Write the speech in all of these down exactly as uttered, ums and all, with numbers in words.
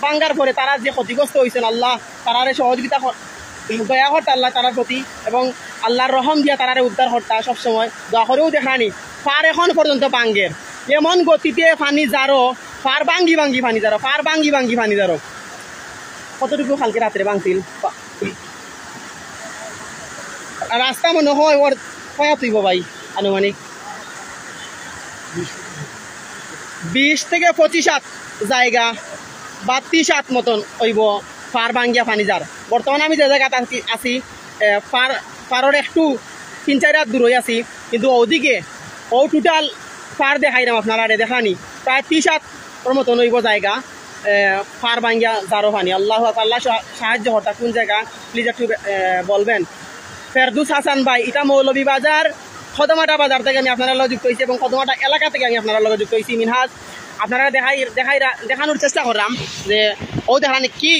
ভাঙ্গার পরে তারা যে ক্ষতিগ্রস্ত অইছইন, আল্লাহ তারারে সহযোগিতা কর-, দয়া করতা আল্লাহ তারার প্রতি, এবং আল্লাহর রহম দিয়া তারারে উদ্ধার করতা। সবসময় দোয়া করিও দেখরানি, ফার এখন পর্যন্ত ভাঙ্গের, এমন গতিতে পানি জারো, ফার ভাঙ্গি ভাঙ্গি পানি জারো, ফার ভাঙ্গি ভাঙ্গি পানি জারো। কতটুকু কালকে রাত্রে ভাঙছিল? রাস্তা মনে হয় ওর কয়া তুইব ভাই, আনুমানিক বিশ থেকে পঁচিশ হাত জায়গা বা ত্রিশ হাত মতন অইব ফার ভাঙ্গিয়া পানি যার। বর্তমানে আমি যে জাগাত আছি, আছি, এ, ফার, ফারর একটু তিন চাইর হাত দূরই আছি, কিন্তু ওদিকে ও টোটাল ফার দেখাইরাম আপনারারে, দেখরানি প্রায় ত্রিশ হাত ওর মতন অইব জায়গা, এ, ফার ভাঙ্গিয়া যারো পানি। আল্লাহু আকবার, আল্লাহ সা-, সাহায্য করতা। কোন জায়গা? প্লিজ একটু, এ, বলবেন। ফেরদুস হাসান ভাই, ইটা মৌলভীবাজার কদমাটা বাজার থেকে আমি আপনারার লগে যুক্ত অইছি এবং কদমাটা এলাকা থেকে আমি আপনারার লগে যুক্ত অইছি। মিনহাজ, আপনারারে দেখাই, দেখাই, দেখানোর চেষ্টা করলাম যে ও দেখরানি কি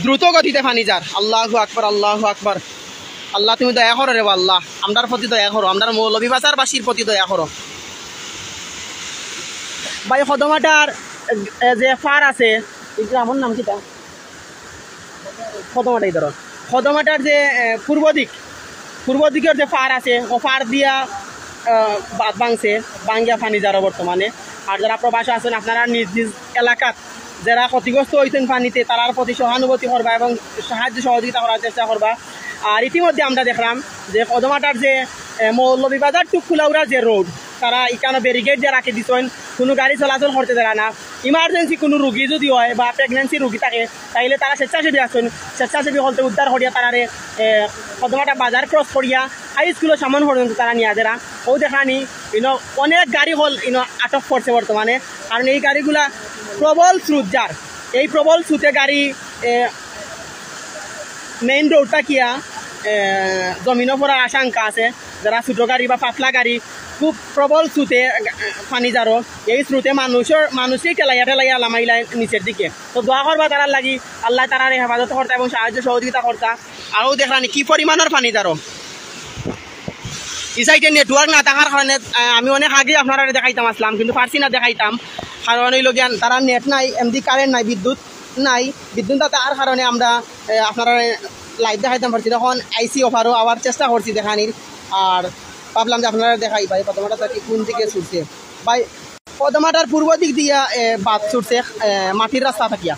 দ্রুত গতিতে পানি যার। আল্লাহু আকবার, আল্লাহু আকবার। আল্লাহ, তুমি দয়া করো রে বা আল্লাহ, আমরার প্রতি দয়া করো, আমরার মৌলভীবাজারবাসীর প্রতি দয়া করো। ভাই, কদমাটার, এ, যে ফার আছে, এই গ্রামর নাম কিতা? কদমাটাই ধরো, কদমাটার যে, এ, পূর্ব দিক, পূর্ব দিকের যে ফার আছে, ও ফার দিয়া, এ, বাঁধ ভাঙছে, ভাঙ্গিয়া পানি যারো বর্তমানে। আর যারা প্রবাসে আছেন, আপনারা নিজ নিজ এলাকাত যারা ক্ষতিগ্রস্ত অইছেন পানিতে, তারার প্রতি সহানুভূতি করবা এবং সাহায্য সহযোগিতা করার চেষ্টা করবা। আর ইতিমধ্যে আমরা দেখলাম যে কদমাটার যে, এ, মৌলভীবাজার to কুলাউড়ার যে রোড, তারা ইখানো ব্যারিকেড দিয়া রাখি দিছইন, কুনু গাড়ি চলাচল করতে দেরা না। ইমার্জেন্সি কুনু রুগী যদি হয় বা প্রেগন্যান্সি রুগী থাকে, তাইলে তারা স্বেচ্ছাসেবী আছইন, স্বেচ্ছাসেবী হকলতে উদ্ধার করিয়া তারারে, এ, কদমাটা বাজার ক্রস করিয়া হাই স্কুলর সামন পর্যন্ত তারা নিয়া দেরা। ও দেখরানি, ইনো অনেক গাড়ি হকল ইনো আটক করছে বর্তমানে, কারণ এই গাড়িগুলা প্রবল স্রোত যার, এই প্রবল স্রোতে গাড়ি, এ, মেইন রোড থাকিয়া, এ, জমিনো পড়ার আশঙ্কা আছে। যারা ছোট গাড়ি বা পাতলা গাড়ি, খুব প্রবল স্রোতে, এ, পানি যারো, এই স্রোতে মানুষর, মানুষই ঠেলাইয়া ঠেলাইয়া লামাইলায় নিচের দিকে। তো দোয়া করবা তারার লাগি, আল্লাহ তারারে হেফাজত করতা এবং সাহায্য সহযোগিতা করতা। আরও দেখরানি কি পরিমাণর পানি যারো। এই সাইডে নেটওয়ার্ক না থাকার কারণে, আহ, আমি অনেক আগে আপনারারে দেখাইতাম আসলাম, কিন্তু পারছি না দেখাইতাম, কারণ অইলো গিয়া তারার নেট নাই, এমডি কারেন্ট নাই, বিদ্যুৎ নাই, বিদ্যুৎ না থাকার কারণে আমরা, এ, আপনারারে লাইভ দেখাইতাম পারছি না। এখন আইছি ওপারো, আবার চেষ্টা করছি দেখানির, আর ভাবলাম যে আপনারারে দেখাই ভাই, কদমাটা থাকি কোন দিকে ছুটছে ভাই। কদমাটার পূর্ব দিক দিয়া, এ, বাঁধ ছুটছে, এ, মাটির রাস্তা থাকিয়া।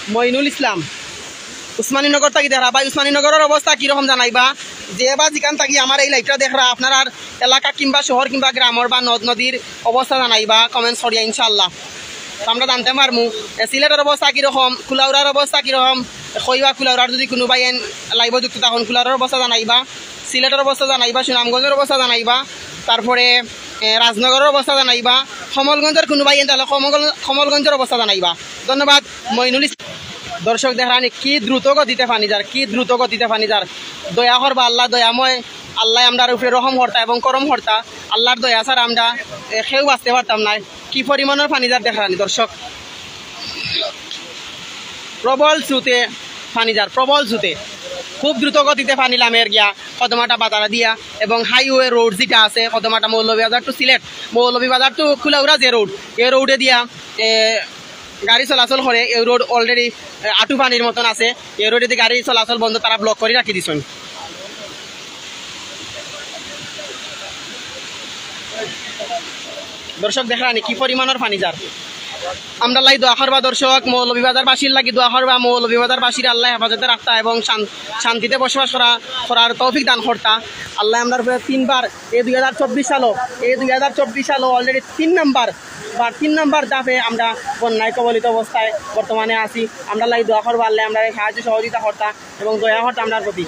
মইনুল ইসলাম, উসমানীনগর থাকি দেখরা ভাই, উসমানীনগরর অবস্থা কিরকম জানাইবা? যে বা যেখান থাকি আমার এই লাইভটা দেখরা, আপনারার এলাকা কিংবা শহর কিংবা গ্রামর বা নদ নদীর অবস্থা জানাইবা কমেন্টস করিয়া ইনশাআল্লাহ। তো আমরা জানতে পারমু, এ, সিলেটর অবস্থা কিরকম, কুলাউড়ার অবস্থা কিরকম, কইবা কুলাউড়ার যদি কুনু ভাইয়াইন লাইভো যুক্ত থাকইন, কুলাউড়ার অবস্থা জানাইবা, সিলেটর অবস্থা জানাইবা, সুনামগঞ্জর অবস্থা জানাইবা, তারপরে, এ, রাজনগরর অবস্থা জানাইবা, কমলগঞ্জর কুনু ভাইয়াইন তাইলে কমল-, কমলগঞ্জর অবস্থা জানাইবা। ধন্যবাদ মইনুল ইসলাম। দর্শক দেখরানি কি দ্রুত গতিতে পানি যার, কি দ্রুত গতিতে পানি যার। দয়া করবা আল্লাহ, দয়াময় আল্লাহ আমরার উপরে রহম করতা এবং করম করতা। আল্লাহর দয়া ছাড়া আমরা, এ, কেউ বাঁচতে পারতাম না। কি পরিমাণর পানি যার দেখরানি দর্শক, প্রবল স্রোতে পানি যার, প্রবল স্রোতে খুব দ্রুত গতিতে পানি লামের গিয়া কদমাটা বাজারা দিয়া, এবং হাইওয়ে রোড যেটা আছে কদমাটা মৌলভীবাজার টু সিলেট, মৌলভীবাজার টু কুলাউড়া যে রোড, এই রোডে দিয়া, এ, গাড়ি চলাচল করে। এই রোড already, এ, আটু পানির মতন আছে, এই রোডে গাড়ি চলাচল বন্ধ, তারা ব্লক করি রাখি দিছইন। দর্শক দেখরানি কি পরিমাণর পানি যার। আমরার লাগি দোয়া করবা দর্শক, মৌলভীবাজারবাসীর লাগি দোয়া করবা, মৌলভীবাজারবাসীর আল্লাহ হেফাজতে রাখতা এবং শান-, শান্তিতে বসবাস করা, করার তৌফিক দান করতা। আল্লাহ আমরার উপরে তিনবার, এই দুই হাজার চব্বিশ সালও, এই দুই হাজার চব্বিশ সালও already তিন নাম্বার, বা তিন নাম্বার ধাপে আমরা বন্যায় কবলিত অবস্থায় বর্তমানে আছি। আমরার লাগি দোয়া করবা, আল্লাহ আমরারে সাহায্য সহযোগিতা করতা এবং দয়া করতা আমরার প্রতি।